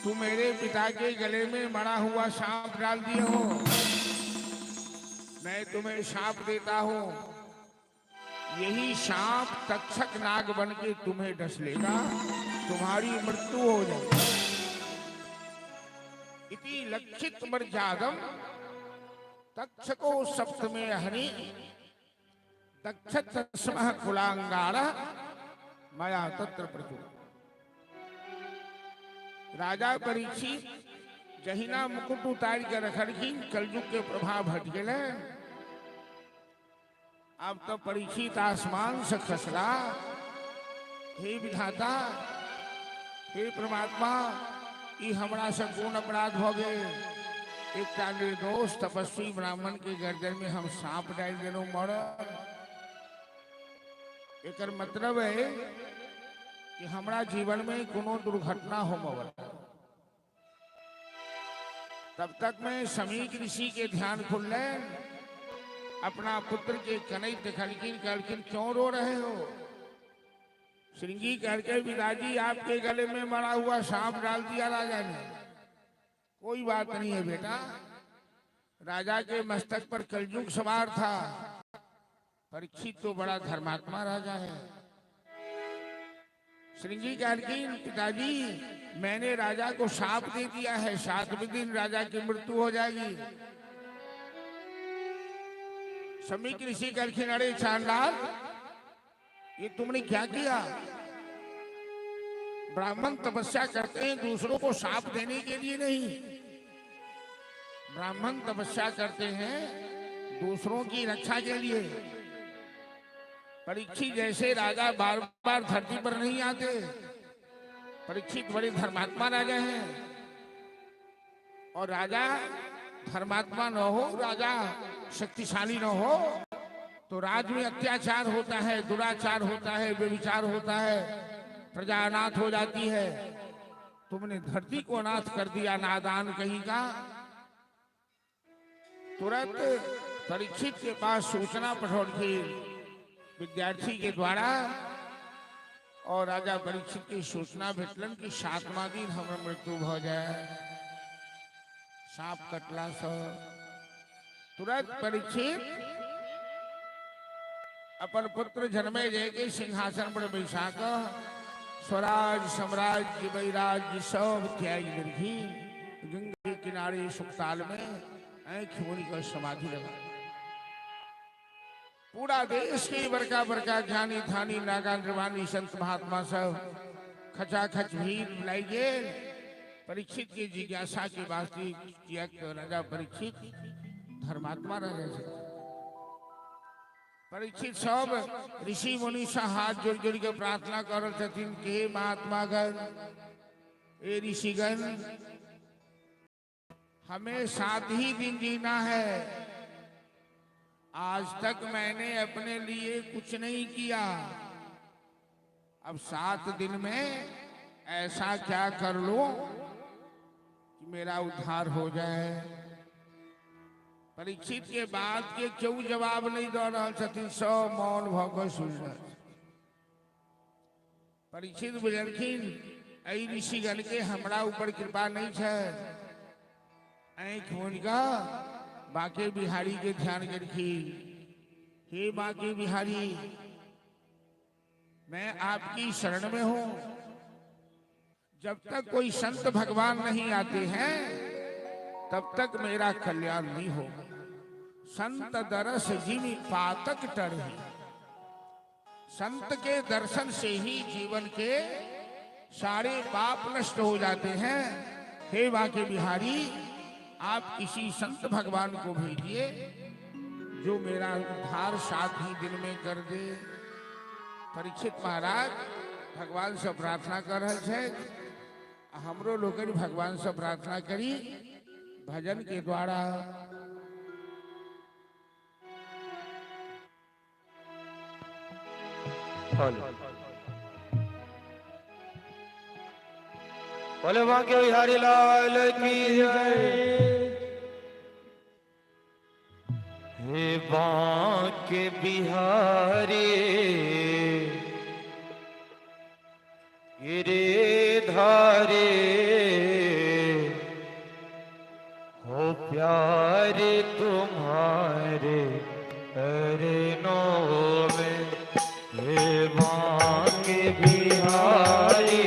तुम मेरे पिता के गले में मरा हुआ सांप डाल दिए हो। मैं तुम्हें शाप देता हूं, यही सांप तक्षक नाग बन के तुम्हें डस लेगा, तुम्हारी मृत्यु हो जाएगी। इति लक्षित मर्यादम तक्षको सप्तमे हरि दक्षत स्मः कुलांगार मया तत्र प्रचुर। राजा परीक्षित जहिना मुकुट उतारि के रखलखिन, कलयुग के प्रभाव हट गेलै। अब तो परीक्षित आसमान से खसला। हे विधाता, हे परमात्मा, ई हमरा से कोन अपराध भ गेल? एकटा निर्दोष तपस्वी ब्राह्मण के गर्दन में हम सांप डालि देलहुं मरल। एकर मतलब है कि हमरा जीवन में कोनो दुर्घटना होमय। तब तक में शमीक ऋषि के ध्यान खुलले, अपना पुत्र के कनैत देखलखिन, कहलखिन क्यों रो रहे हो? श्रृंगी करके पिताजी, आपके गले में मरा हुआ सांप डाल दिया राजा ने। कोई बात नहीं है बेटा, राजा के मस्तक पर कलयुग सवार था, परीक्षित तो बड़ा धर्मात्मा राजा है। श्रृंगी कहलखिन पिताजी, मैंने राजा को शाप दे दिया है, 7वें दिन राजा की मृत्यु हो जाएगी। शमीक ऋषि कहलखिन अरे चांडाल, ये तुमने क्या किया? ब्राह्मण तपस्या करते हैं दूसरों को शाप देने के लिए नहीं, ब्राह्मण तपस्या करते हैं दूसरों की रक्षा के लिए। परीक्षित जैसे राजा बार बार धरती पर नहीं आते। परीक्षित बड़े धर्मात्मा राजा हैं और राजा धर्मात्मा न हो, राजा शक्तिशाली न हो तो राज में अत्याचार होता है, दुराचार होता है, व्यभिचार होता है, प्रजा अनाथ हो जाती है। तुमने धरती को अनाथ कर दिया, नादान कहीं का। तुरंत परीक्षित के पास सूचना पठौलखिन विद्यार्थी के द्वारा और राजा परीक्षित की सूचना भेटलन कि सातवां दिन हमर मृत्यु भ जाए सांप कटला से। तुरंत परीक्षित अपन पुत्र जनमेजय के सिंहासन पर बैसा कऽ स्वराज साम्राज्य वैराज्य सब त्याग देलखिन। गंगा के किनारे सुखताल में आंखि मूंद कऽ समाधि लगा। पूरा देश के बड़का बड़का ज्ञानी धानी नागा निर्वाणी संत महात्मा सब खचाखच भीड़ लागि गेल परीक्षित के जिज्ञासा के वास्ते, किएक तऽ राजा परीक्षित धर्मात्मा राजा छथि। परीक्षित सब ऋषि मुनि से हाथ जोड़ जोड़ के प्रार्थना कर रहल छथिन कि हे महात्मागण, हे ऋषिगण, हमें 7 ही दिन जीना है। आज तक मैंने अपने लिए कुछ नहीं किया, अब 7 दिन में ऐसा क्या कर लूं कि मेरा उद्धार हो जाए। परीक्षित के बाद के क्यों जवाब नहीं दऽ रहल छथिन, सब मौन भऽ कऽ सुनि रहल छथिन। परीक्षित बुझलखिन एहि ऋषिगण के हमरा ऊपर कृपा नहीं छै। आँखि मूनि कऽ बांके बिहारी के ध्यान केलखिन। हे बांके बिहारी, मैं आपकी शरण में हूं। जब तक कोई संत भगवान नहीं आते हैं तब तक मेरा कल्याण नहीं होगा। संत दरस जिमि पातक टरही, संत के दर्शन से ही जीवन के सारे पाप नष्ट हो जाते हैं। हे बांके बिहारी, आप किसी संत भगवान को भेजिए जो मेरा उद्धार 7 ही दिन में कर दे। परीक्षित महाराज भगवान से प्रार्थना कर रहे छथि। हमरो लोकनि भगवान से प्रार्थना करी भजन के द्वारा। हेलो। बोले बांके बिहारी लाल की जय। हे बांके बिहारी गिरधारी, हो प्यार तुम्हारे चरणों में। हे बांके बिहारी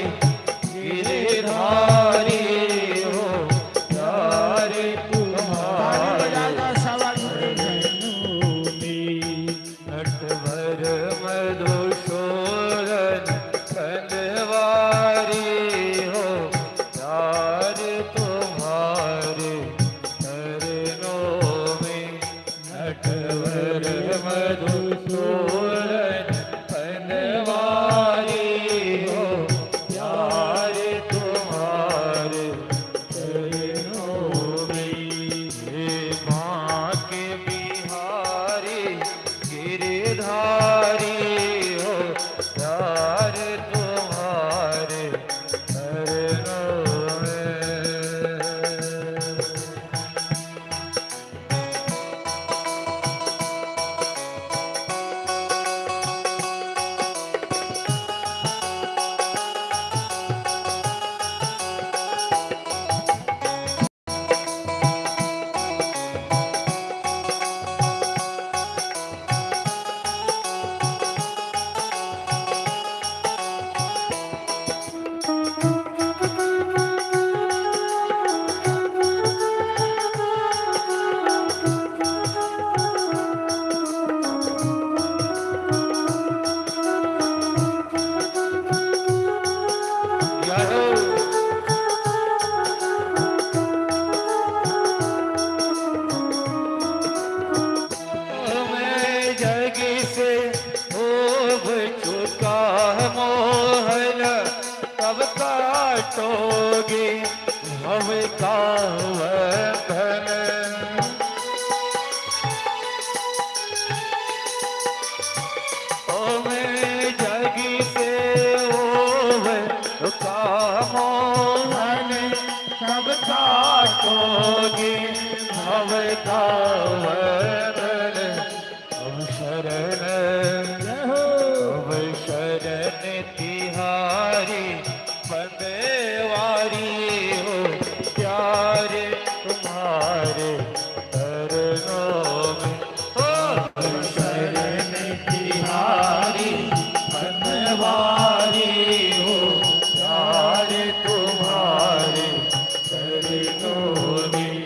गिरधारी, हो प्यार ताली तुम्हारे बजा दो, शाबाश। नटवर मधुसूदन बनवारी, हो प्यार तुम्हारे चरणों में। नटवर मधुसूदन बनवारी, हो प्यार तुम्हारे चरणों में। हे बांके बिहारी गिरधारी, हो प्यार तुम्हारे चरणों में। जय हो। मैं जग से डूब चुका मोहन, कब काटोगे भव का बंधन। ओ मैं जग से ऊब चुका मोहन, कब काटोगे भव का बंधन। अब शरण, अब शरण तिहारी बनवारी, हो प्यार तुम्हारे चरणों में। हो शरण तिहारी बनवारी, हो प्यार तुम्हारे चरणों में।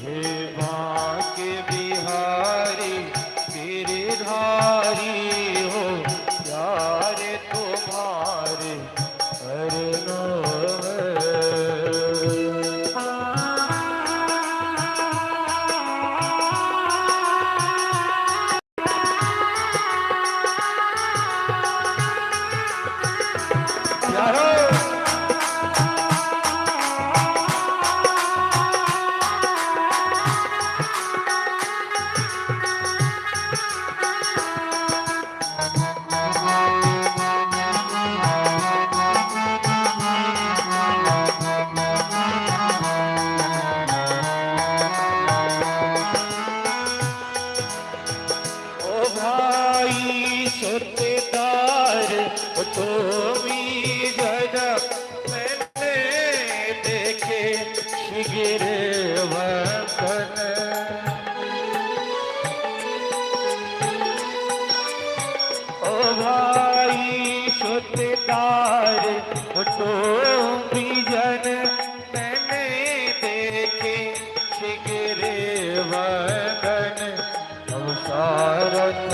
हे बांके बिहारी गिरधारी, हो प्यार तुम्हारे चरणों में। प्यारो। ओ भाई सुतेदार तुमी जन, मैंने देखे शिगिर वतन। ओ भाई सुतेदार तुमी जन, मैंने देखे शिगिर वतन। अवसारथ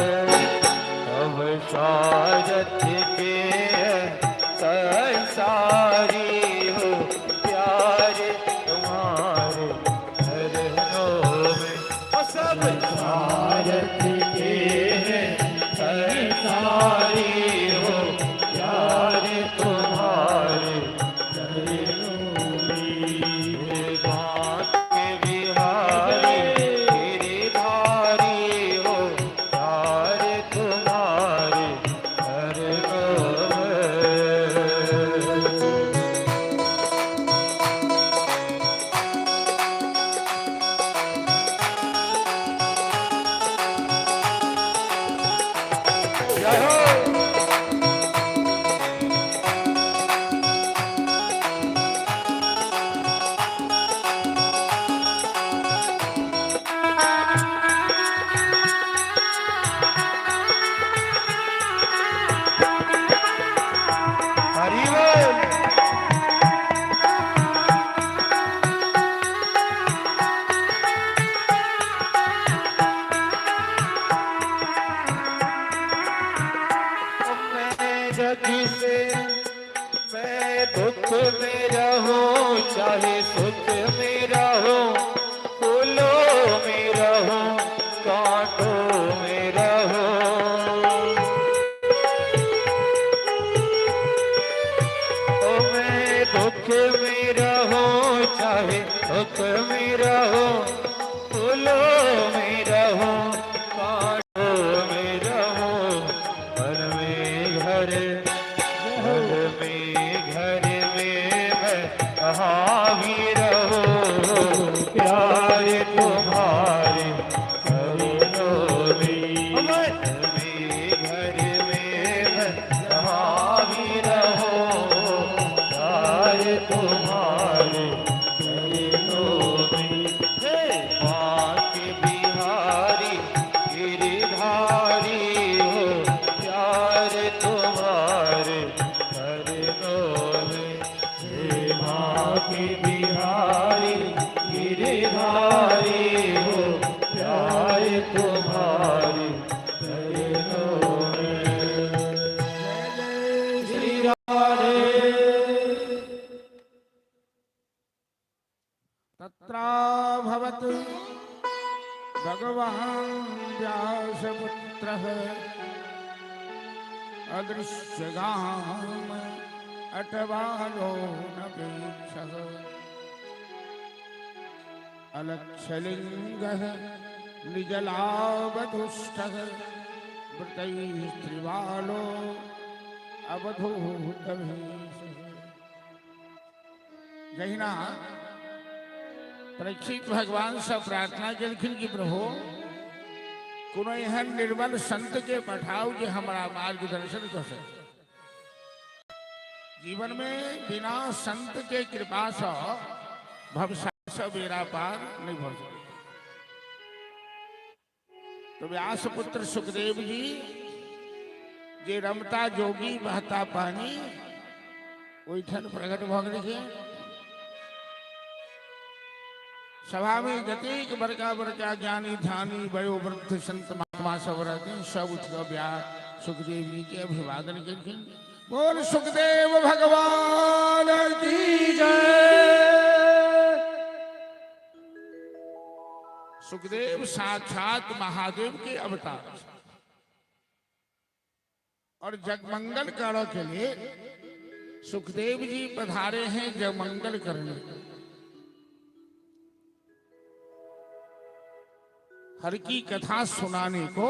अवसारथ के संसारी, हो प्यार तुम्हारे में रहो चाहे सुख में रहो, फूलों में रहो कांटों में रहो। ओ मैं दुख में रहो चाहे सुख में रहो, फूलों में रहो कांटों में रहो, घर में घर, घर में घर में मैं कहाँ भी रहो, प्यार तुम्हारे चरणों में। घर में घर में मैं कहाँ भी रहो, प्यार तुम्हारे चरणों में। हे बांके बिहारी गिरधारी हो, प्यार तुम्हारे चरणों में। हे बांके बिहारी गिरधारी हो, प्यार तुम्हारे चरणों में। श्री राधे। तत्राभवत् भगवान् व्यासपुत्रः अदृश्यगाम अटवालो नपेक्षः अलक्षलिङ्गः निजलावधुष्टः वृतैस्त्रिवालो अवधूतभीषः। जहिना परीक्षित भगवान से प्रार्थना केलखिन कि प्रभु, कोनो एहन निर्बल संत के पठाउ जे हमरा मार्गदर्शन कऽ सके। जीवन में बिना संत के कृपा से भवसागर से बेड़ा पार नहीं भऽ सकै। तो व्यास पुत्र सुखदेव जी, जे रमता जोगी बहता पानी, ओहिठाम प्रकट भऽ गेलखिन। सभा में जतेक बड़का बड़का ज्ञानी ध्यानी वयोवृद्ध संत महात्मा सब रहथिन, सब उठ कऽ व्यास सुखदेव जी के अभिवादन केलखिन। बोल सुखदेव भगवान की जय। सुखदेव साक्षात महादेव के अवतार और जगमंगल करने के लिए सुखदेव जी पधारे हैं। जगमंगल करने, हर की कथा सुनाने को।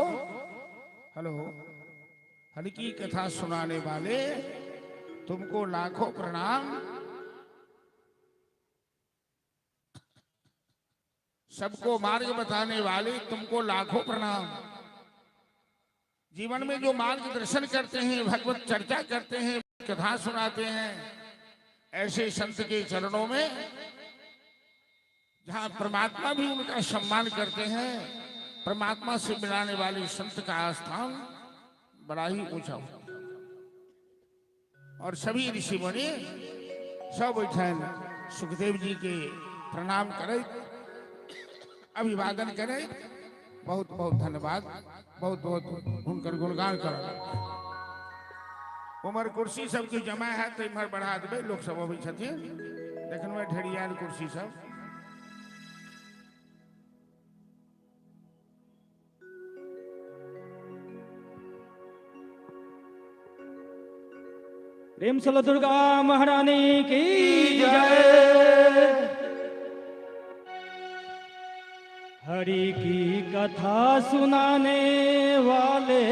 हेलो, हर की कथा सुनाने वाले, तुमको लाखों प्रणाम। सबको मार्ग बताने वाले, तुमको लाखों प्रणाम। जीवन में जो मार्गदर्शन करते हैं, भगवत चर्चा करते हैं, कथा सुनाते हैं, ऐसे संत के चरणों में जहां परमात्मा भी उनका सम्मान करते हैं, परमात्मा से मिलाने वाले संत का स्थान बड़ा ही ऊंचा होता है। और सभी ऋषि मुनि सब ओहिठाम सुखदेव जी के प्रणाम करें, अभिवादन करें, बहुत बहुत धन्यवाद, बहुत बहुत हुनकर गुणगान कर। उम्हर कुर्सी सबके जमा है तो इम्हर बढ़ा देबै, लोक सब अबै छथिन। देखलहुँ ढेरियाल कुर्सी सब। प्रेम से दुर्गा महारानी की जय। हरि की कथा सुनाने वाले,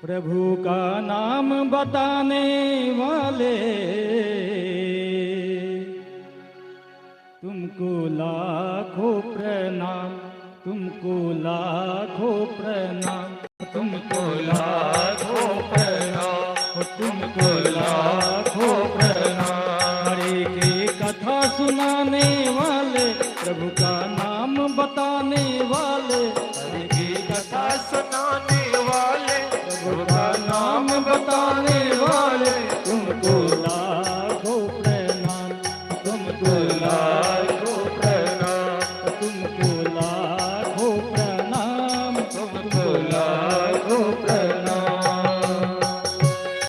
प्रभु का नाम बताने वाले, तुमको लाखों प्रणाम, तुमको लाखों प्रणाम, तुमको लाखों प्रणाम, तुमको लाखों प्रणाम। हरि की कथा सुनाने वाले, प्रभु का नाम बताने वाले, हरि की कथा सुनाने वाले, प्रभु का नाम बताने